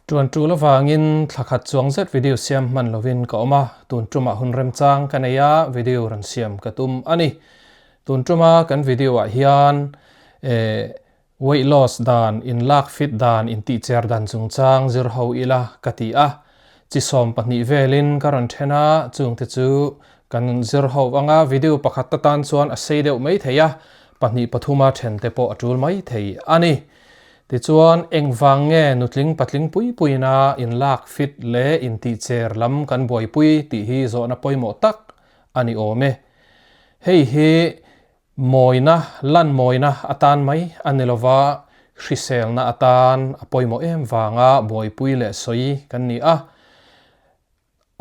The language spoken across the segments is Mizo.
Tuan tul avangin thla khat chuang zet video siam hman lovin ka awm a, tun tumah hun remchang ka nei a, video rawn siam ka tum a ni. Tun tuma kan video ah hian eh weight loss dan, inlak fit dan, intihcher dan chungchang zir ho ila ka ti a. Chi 12 velin ka rawn then a, chungte chu kan zir ho anga video pakhat atan chuan a sei deuh mai thei a, pahnih pathuma then te pawh a tul mai thei a ni. Tichuan, engvang nge nutling patling pui puina inlak fit leh intihcher lam kan buaipui tih hi zawhna pawimawh tak a ni awm e. Hei hi mawina, lan mawina atan mai a ni lova, hriselna atan a pawimawh em vanga buaipui leh sawi kan ni a.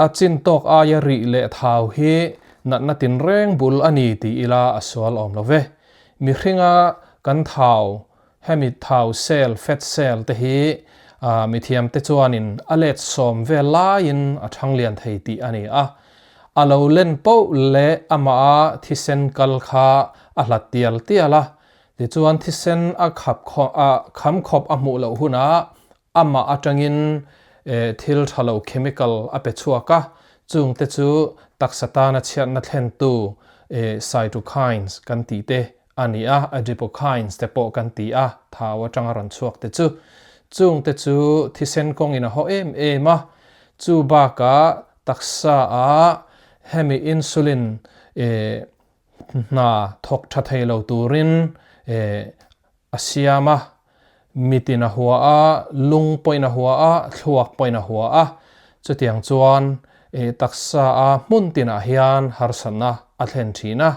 A chin tawk aia rih leh thau hi natna tinreng bul a ni ti ila a sual awm lo ve. Mihringa kan thau, hemi thau cell, fat cell, te hi mithiamte chuanin a let sawm vel laiin a thang lian thei tih a ni a. A lo len poh leh amah a thisen kal kha a hlat tial tial a, tichuan thisen a khap kham khawp a hmuh loh hunah Amah atangin thil tha lo chemical a pe chhuak a, chungte chu taksa tana chhiatna thlentu cytokines kan tih te a ni a, adipokines te pawh kan ti a, thau atanga rawn chhuak te chu. Chungte chu thisen kawngin a haw em em a, chu bakah taksa ah hemi insulin hna thawk tha thei lo turin a siam a, mitin a hua a, lung pawhin a hua a, thluak pawhin a hua a, chutiang chuan taksa a hmun tinah hian harsatna a thlen thin a,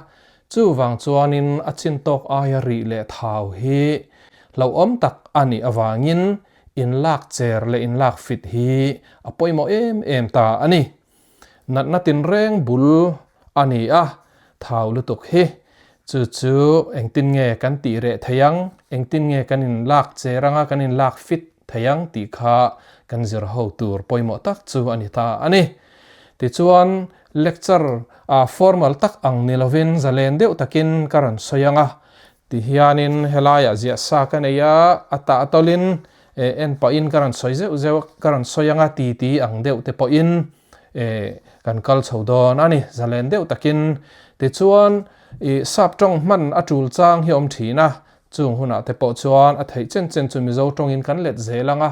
chuvang chuanin a chin tawk aia rih leh thau hi hlauhawm tak a nih avangin inlak cher leh inlak fit hi a pawimawh em em ta a ni. Natna tinreng bul a ni a, thau lutuk hi. Chu chu engtin nge kan tih reh thei ang, engtin nge kan in lak cher anga kan in lak fit thei ang tih kha kan zir ho tur pawimawh tak chu a ni ta a ni. Tichuan lecture a formal tak ang ni lovin zalen deuh takin ka rawn sawi ang a, Tihianin helaiah ziah sa ka nei a, a tah tawlin eh en pahin ka rawn sawi zeuh zeuh a, ka rawn sawi anga ti ti ang deuh te pawhin eh kan kal chho dawn a ni, zalen deuh takin. Tichuan ih sap tawng hman a tul chang hi a awm thin a, chung hunah te pawh chuan a theih chen chen chu Mizo tawngin kan let zel ang a.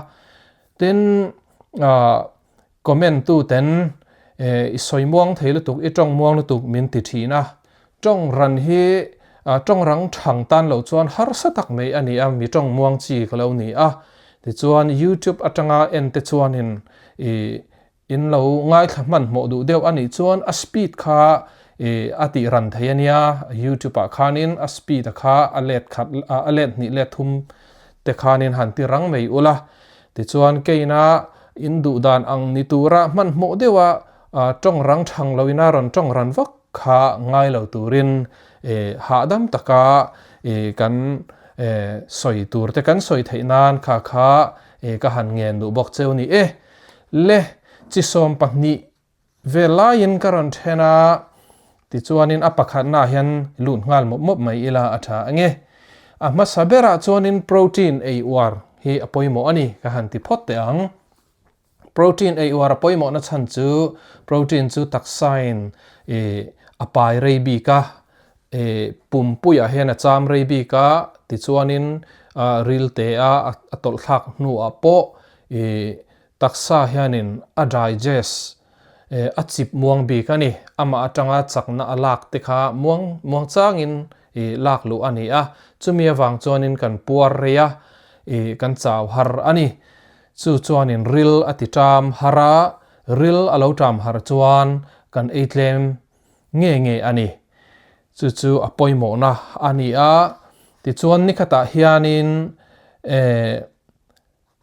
Tin ah comment tu ten eh i sawi muang thei lutuk, i tawng muang lutuk min ti thin a, Tawng ran hi tawng rang thang tan lo chuan harsa tak mai a ni a, mi tawng muang chi ka lo ni a. Tichuan YouTube atanga en te chuanin i in lo ngaithla hmanhmawh duh deuh a nih chuan a speed kha i a tih ran thei a nia, YouTube ah khanin a speed a kha a let khat a let hnih let thum te khanin han ti rang mai ula. Tichuan keina in duh dan ang ni tura hmanhmawh deuha tawng rang thang loina rawn tawng ran vak kha ngai lo turin hahdam taka kan sawi tur te kan sawi theih nan kha kha ka han ngen duh bawk cheu ni e. Le chi 12 vel laiin ka rawn then a, tichuanin a pakhatnaah hian lut nghal mawp mawp mai ila a tha ange. A hmasa berah chuanin protein ei uar hi a pawimawh a ni ka han ti phawt teh ang. Protein ei uar a pawimawhna chhan chu protein chu taksain a pai rei bik a, pumpuiah hian a cham rei bik a, tichuanin rilte a a tawlh thlak hnuah pawh taksa hianin a digest a chip muang bik a ni. Amah atanga chakna a lak te kha muang muang changin lak luh a ni a, chumi avang chuanin kan puar rei a, kan chau har a ni. Chu chuanin ril a ti ṭam har a, ril a lo ṭam har chuan kan ei tlem nge nge a ni. Chu chu a pawimawhna a ni a. Tichuan nikhatah hianin eh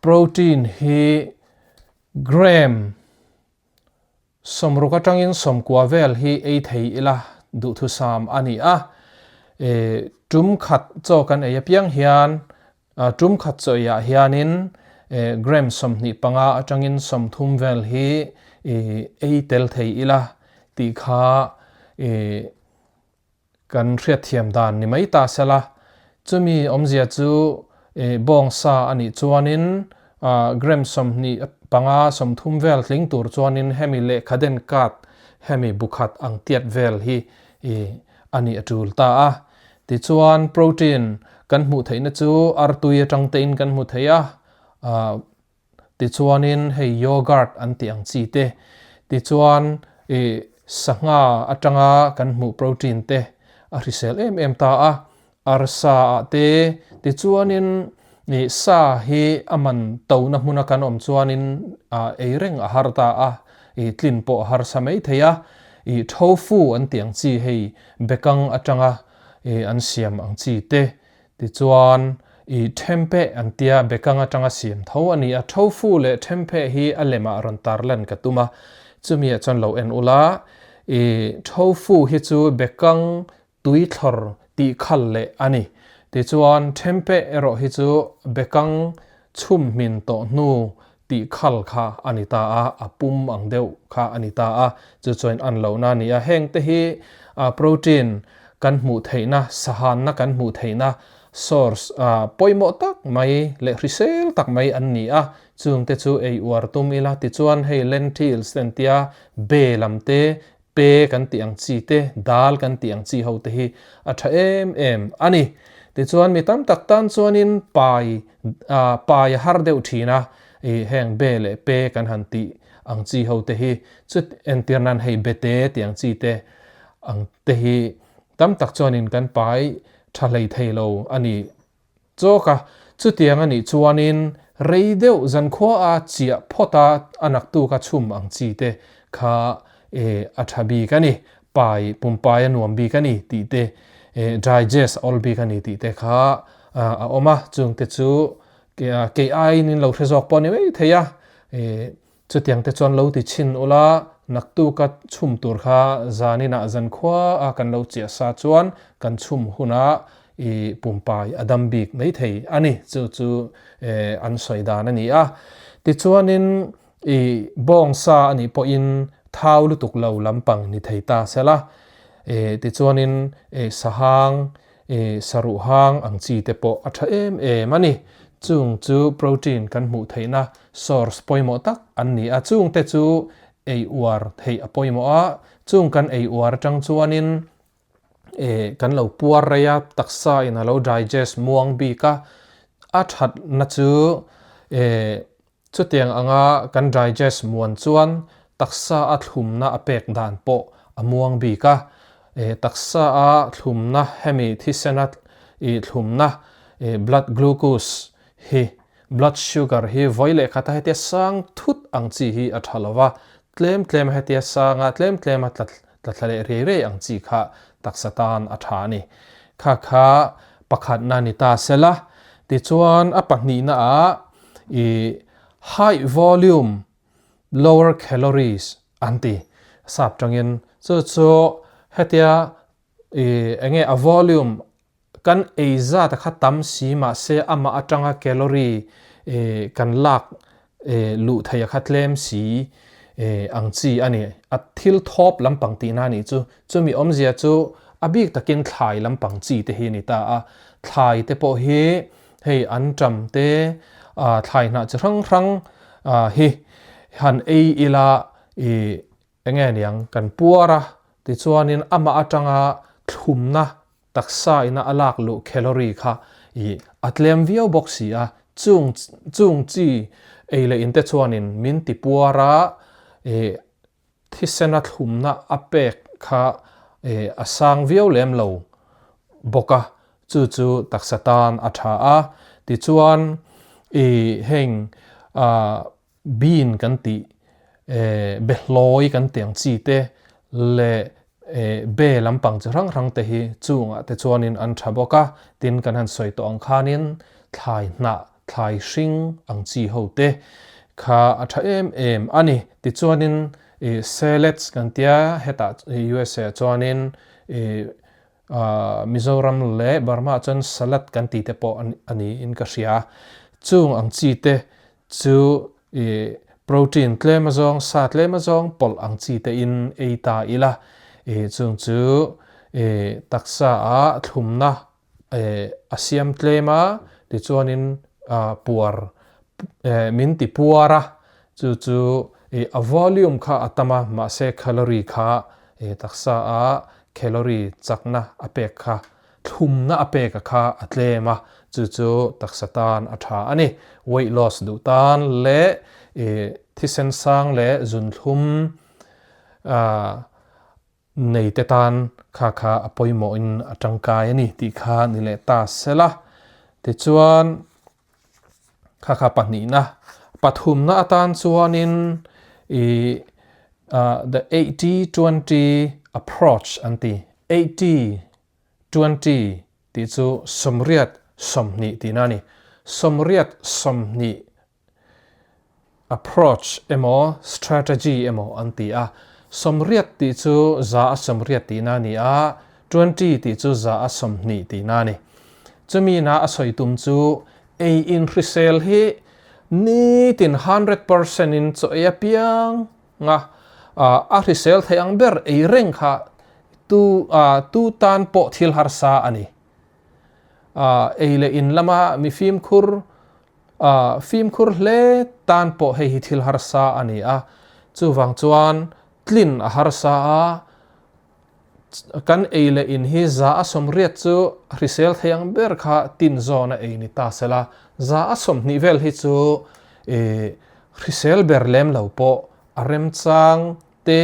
protein hi gram 60 atangin 90 vel hi ei thei ila duhthusam a ni a. Eh tum khat chaw kan ei apiang hian Tum khat chawiah hianin gram 25 atangin 30 vel hi ei tel thei ila tih kha kan hriatthiam dan ni mai ta sela. Chumi awmzia chu bawngsa a nih chuanin Gram 25 30 vel tling tur chuanin hemi lehkha den kat hemi bukhat ang tiat vel hi a nih a tul ta a. Tichuan protein kan hmuh theihna chu artui atang tein kan hmu thei a, tichuanin hei yogurt an tih ang chi te, tichuan sangha atanga kan hmuh protein te a hrisel em em ta a. Arsa ah te tichuanin ih sa hi a man tona hmuna kan awm chuanin ah ei reng a har ta a, ih tlin pawh a harsa mai thei a, ih tofu an tih ang chi hei bekang atanga ih an siam ang chi te tichuan ih thempeh an tia bekang atanga siam tho a ni a, tofu leh thempeh hi a lemah rawn tarlan ka tum a, chumi ah chuan lo en ula ih tofu hi chu bekang tui thlawr tih khal leh a ni. Tichuan, Thempeh erawh hi chu bekang chhum hmin tawh hnu tih khal kha a ni ta a, a pum ang deuh kha a ni ta a, chu chuan an lohna a ni a. Hengte hi protein kan hmuh theihna, sahanna kan hmuh theihna source pawimawh tak mai leh hrisel tak mai an ni a, chungte chu ei uar tum ila. Tichuan, hei lentils te an tia, be lam te, Pe kan tih ang chi te, dal kan tih ang chi ho te hi a tha em em a ni. Tichuan mi tam tak tan chuanin pai pai a har deuh thin a, ih heng be leh pe kan han tih ang chi ho te hi chu entir nan hei bete tih ang chi te ang te hi tam tak chuanin kan pai tha hlei thei lo a ni. Chawk a, chutiang a nih chuanin rei deuh zankhua a chiah phawt a, a naktuk a chhum ang chi te kha e a tha bik a ni, pai pumpai a nuam bik a ni tih te, e digest a awl bik a ni tih te kha a awm a, chung te chu kei aiin in lo hre zawk pawh a ni mai thei a, e Chutiang te chuan lo ti chhin ula, naktuka chhum tur kha zaninah zankhua a kan lo chiah sa chuan kan chhum hunah i pumpai a dam bik mai thei a ni. Chu chu an sawi dan a ni a. Tichuanin i bawngsa a nih pawhin thau lutuk lo lampang ni thei ta sela. Tichuanin sahang I saruh hang ang chi te pawh a tha em em a ni. Chung chu protein kan hmuh theihna source pawimawh tak an ni a, chung te chu ei uar theih a pawimawh a, chung kan ei uar atang chuanin e kan lo puar rei a, taksa in a lo digest muang bik a, a thatna chu e Chutiang anga kan digest muan chuan taksa a thlumna a pek dan pawh a muang bik a, taksa a thlumna hemi thisena i thlumna blood glucose hi blood sugar hi vawi leh khata hetia sang thut ang chi hi a tha lova, tlem tlem hetia sanga tlem tlem a tla thla leh riai riai ang chi kha taksa tan a tha a ni. Kha kha pakhatna ni ta sela, tichuan a pahnihna ah I high volume lower calories an ti sap tangin chu chu hetia i enge a volume kan ei zat a kha tam si mahse amah atanga calorie i kan lak i luh thei a kha tlem si i ang chi a ni a thil thawp lampang tihna a nih chu chumi awmzia chu a bik takin thlai lampang chi te hi a ni ta a thlai te pawh hi Hei an ṭam te thlai hnah chi hrang hrang hi han ei ila i enge niang kan puar a, tichuanin amah atanga thlumna taksa ina a lak luh calorie kha i a tlem viau bawk si a, chung chung chi ei leh in te chuanin min ti puar a i Thisena thlumna a pek kha a sang viau lem lo bawk a, chu chu taksa tan a tha a. Tichuan i heng bean kan tih behlawi kan tih ang chi te leh be lampang chi hrang hrang te hi chungah te chuanin an tha bawk a. Tin kan han sawi tawh ang khanin thlai hnah thlai hring ang chi ho te kha a tha em em a ni. Tichuanin ih salads kan tia hetah USA ah chuanin ih Mizoram leh Burma ah chuan salad kan tih te pawh a niin ka hria. Chung ang chi te chu ih protein tlem azawng sa tlem azawng pawlh ang chi te in ei ta ila ih chung chu ih taksa ah thlumna a siam tlem a, tichuanin puar min ti puar a, chu chu a volume kha a tam a, mahse calorie kha taksa a calorie chakna a pek kha thlumna a pek a kha a tlem a, chu chu taksa tan a tha a ni. Weight loss duh tan leh thisen sang leh zunthlum Nei te tan kha kha a pawimawhin a tangkai a ni tih kha ni leh ta sela. Tichuan, kha kha pahnihna, pathumna atan chuanin i the 80-20 approach an ti. 80-20 tih chu sawmriat 20 tihna a ni. Sawmriat 20 Approach emaw strategy emaw an ti a. 80 tih chu 180 tihna a ni a, 20 tih chu 120 tihna a ni. Chumi na a sawi tum chu ei in hrisel hi nitin 100% in chaw ei apiang a, a hrisel theih ang ber ei reng kha tu tu tan pawh thil harsa a ni. Ei leh in lama mi fimkhur A fimkhur hle tan pawh hei hi thil harsa a ni a, chuvang chuan tlin a harsa a, kan ei leh in hi 180 chu hrisel thei ang ber kha tin zawn a ei ni ta sela, 120 vel hi chu hrisel ber lem lo pawh a remchang te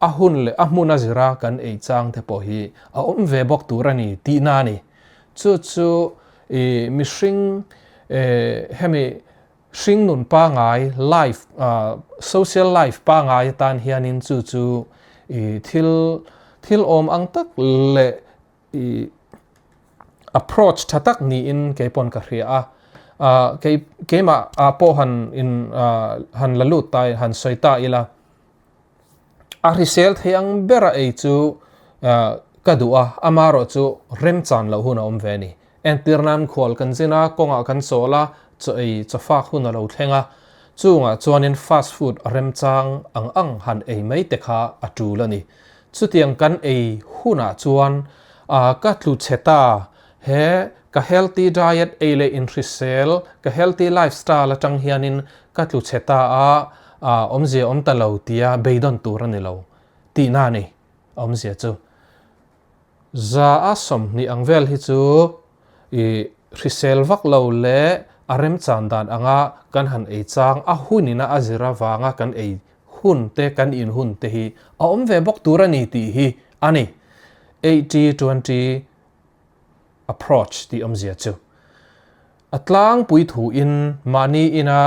a hun leh a hmun a zira kan ei chang te pawh hi a awm ve bawk tur a ni tihna a ni. Chu chu i mihring hemi hringnun pangai life social life pangai atan hianin chu chu i thil thil awm ang tak leh i approach tha tak niin kei pawn ka hria a kei keimah ah pawh han in han la lut ta han sawi ta ila a hrisel thei ang bera ei chu ka duh a amarawh chu remchan loh hun a awm ve a ni entir nan khual kan zin a kawngah kan chawl a chaw ei chaw fak hun a lo thleng a chungah chuanin fast food remchang ang ang han ei mai te kha a tul a ni. Chutiang kan ei hunah chuan ka tlu chhe ta, he ka healthy diet ei leh inhrisel, ka healthy lifestyle atang hianin ka tlu chhe ta a, awmzia awm ta lo tia beidawn tur a ni lo tihna a ni awmzia chu. 120 ang vel hi chu i hrisel vak lo leh a remchan dan anga kan han ei chang a hunina a zir avanga kan ei hun te kan in hun te hi a awm ve bawk tur a ni tih hi a ni. 80-20 approach tih awmzia chu. A tlangpui thuin mahni ina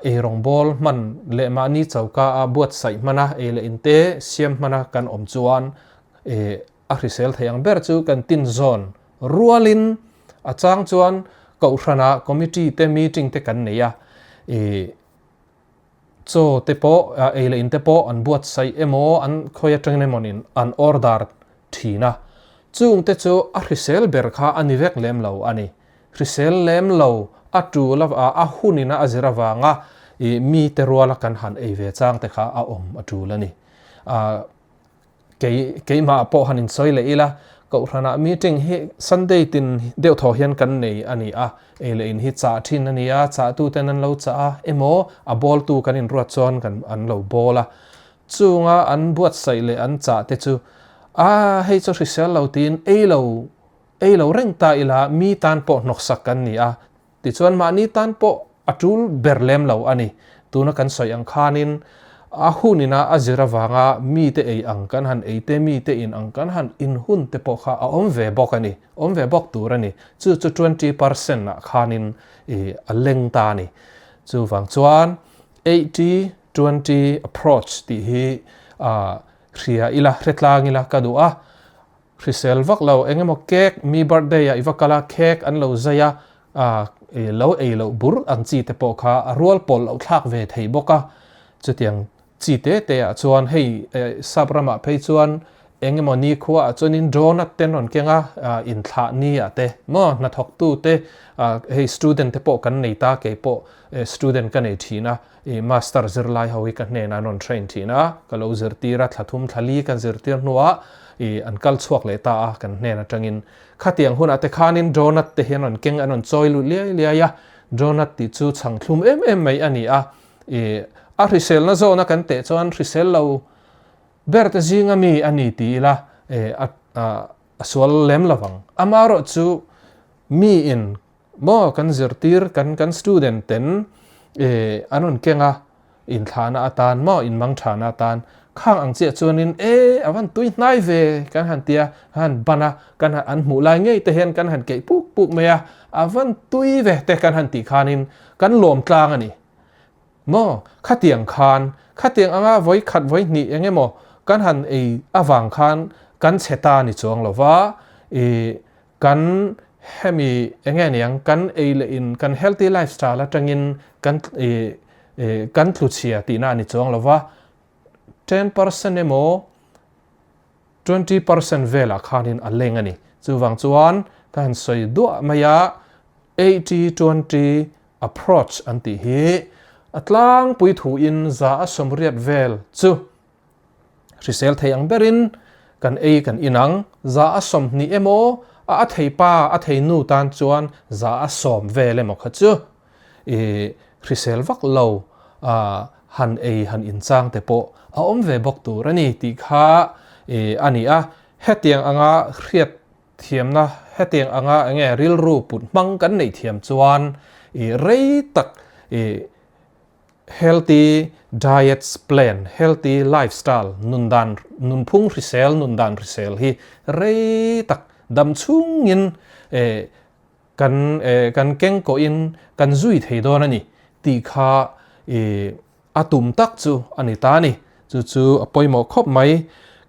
eirawng bawl hman leh mahni choka a buatsaih hmana ei leh inte siam hmana kan awm chuan a hrisel thei ang ber chu kan tin zawn rualin a chang chuan kohhrana committee te meeting te kan nei a Chaw te pawh, ei leh in te pawh an buatsaih emaw, an khawi atangin emaw niin an order thin a. Chung te chu a hrisel ber kha a ni vek lem lo a ni. Hrisel lem lo, a tul a, a hunin a zir avanga ih mi te ruala kan han ei ve chang te kha a awm a tul a ni. Kei keimah pawh han insawi leh ila, Kohhranah meeting hi Sunday tin deuh thaw hian kan nei a ni a, ei leh in hi chah thin a ni a, chahtuten an lo chah a, emaw a bawltu kan inruat chuan kan an lo bawl a. Chunga an buatsaih leh an chah te chu, A, hei chu hrisel lo tiin ei lo ei lo reng ta ila mi tan pawh hnawksak kan ni a, Tichuan mahni tan pawh a tul ber lem lo a ni. Tuna kan sawi ang khanin a hunina a zir avanga mite ei ang kan han ei te, mite in ang kan han in hun te pawh kha a awm ve bawk a ni, awm ve bawk tur a ni. Chu chu 20% ah khanin i a leng ta a ni. Chuvang chuan 80-20 approach tih hi hria ila, hre tlang ila ka duh a. Hrisel vak lo, eng emaw cake, mi birthday ah i va kal a, cake an lo zai a, i lo ei loh bur ang chi te pawh kha a rual pawl loh thlak ve thei bawk a. Chutiang chi te te ah chuan hei sap ramah phei chuan eng emaw nikhua ah chuanin donut te an rawn keng a, inthlah ni ah te maw hnathawk tu te hei student te pawh kan nei ta kei pawh student ka nei thin a, i master zirlai ho hi ka hnenah an rawn train thin a, ka lo zirtir a, thla thum thla li kan zirtir hnuah i an kal chhuak leh ta a kan hnen atangin. Khatiang hunah te khanin donut te hi an rawn keng an rawn chawi lut liai liai a, Donut tih chu chhang thlum em em mai a ni a, ih a hriselna zawna kan teh chuan hrisel lo ber te zinga mi a ni ti ila eh a a sual lem lovang. Amaherawh chu mi in maw kan zirtir kan kan student ten eh an rawn keng a inthlahna atan maw inmang thana atan khang ang chiah chuanin e a van tui hnai ve kan han tia kan han ban a kan han an hmuh lai ngei te hian kan han keih puk puk mai a a van tui ve te kan han tih khanin kan lawm tlang a ni maw khatiang khan khatiang anga vawi khat vawi hnih eng emaw kan han ei avang khan kan chhe ta ni chuang lova ih Kan hemi enge niang kan ei leh in kan healthy lifestyle atangin kan ih kan tlu chhia tihna a ni chuang lova, 10% emaw 20% velah khanin a leng a ni. Chuvang chuan ka han sawi duah mai a, 80-20 approach an tih hi a tlangpui thuin za a sawmriat vel chu Hrisel thei ang berin kan ei kan in ang. Za a 20 emaw, a a thei pa, a thei nu tan chuan za a 10 vel emaw kha chu i hrisel vak lo a han ei han in chang te pawh a awm ve bawk tur a ni tih kha i a ni a. Hetiang anga hriat thiamna hetiang anga enge rilru put hmang kan neih thiam chuan i rei tak i Healthy diets plan, healthy lifestyle, nun dan, nunphung hrisel, nun dan hrisel hi rei tak dam chungin eh kan eh kan keng kawhin kan zui thei dawn a ni tih kha ih a tum tak chu a ni ta a ni. Chu chu a pawimawh khawp mai.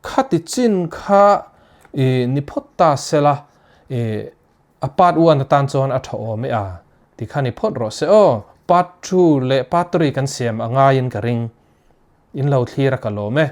Khati chin kha ih ni phawt ta sela ih A part one atan chuan a tha awm e a, tikhan i phawt rawh se aw, part two leh part three kan siam a ngaiin ka ring. In lo thlir a ka lawm e.